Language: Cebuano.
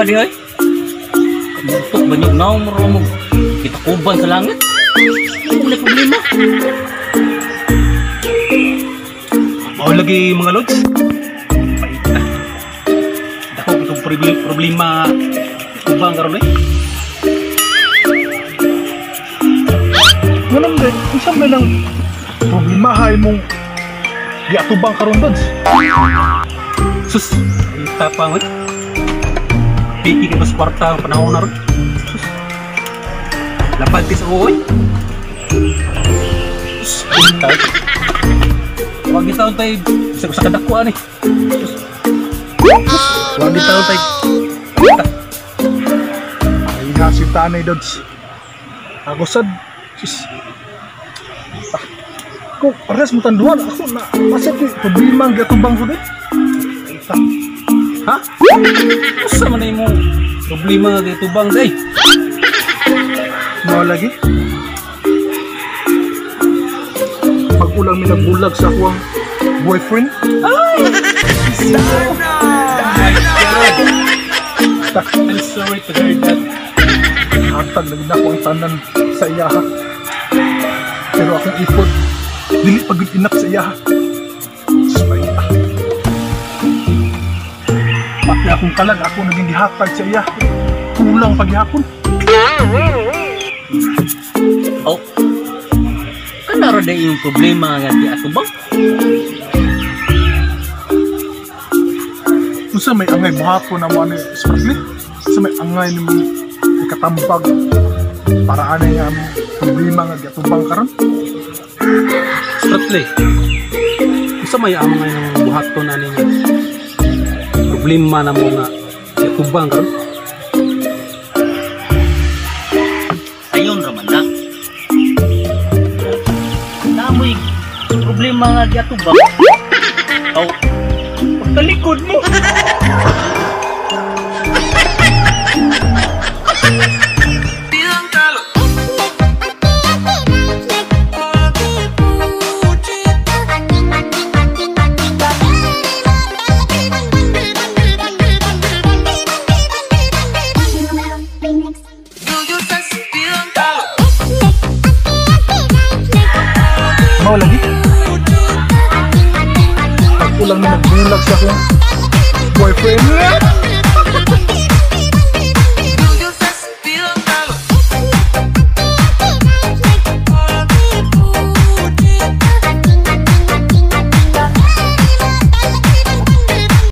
di ay. Kamuntok ba niyo naong mo kitakuban sa langit? Ano na problema? Mao lagi mga lods. Paita. Dako itong problema kubang karon eh. Nganong de, unsa may nang problemahay mong giatubang karon, Dods? Sus, paita pa oy. Piki ka sa kwarta ang panahon na ron. Sus. Lapad sa uoy. Sus, paita. Wag gitaon tayo sa kadakuan eh. Sus. Wag gitaon tayo. Ay ha si tanay, Dods. Ako sad, sus. Ah, ko pares mo tanduan ako na asa ko problema ang giatubang ko de. Paita. Ha? Usa man na imong problema nga gitubang day? Mao lagi. Pag-ulang mi nagbulag sa akong boyfriend. Ay! My God! I'm sorry to hear that. Hatag lagi na ako ang tanan sa iyaha. Pero akong effort, dili pa good enough sa iyaha. Sus, paita. Pati akong kalag, ako naging gihatag sa iya. Kulang paghihapon. Oh. Kanaro day yung problema nga giatubang? Unsa may angay buhaton na mo ani, Spratly? Unsa may angay nimo ikatambag para ani nga problema nga giatubang karon? Spratly, unsa may angay ng buhaton ani nga problema na mo nga giatubang karon? Ayon ra man na. Namoy problema nga giatubang. Oh, pagtalikod mo. Mao lagi. Pag-ulang na nagbulag sa akong boyfriend.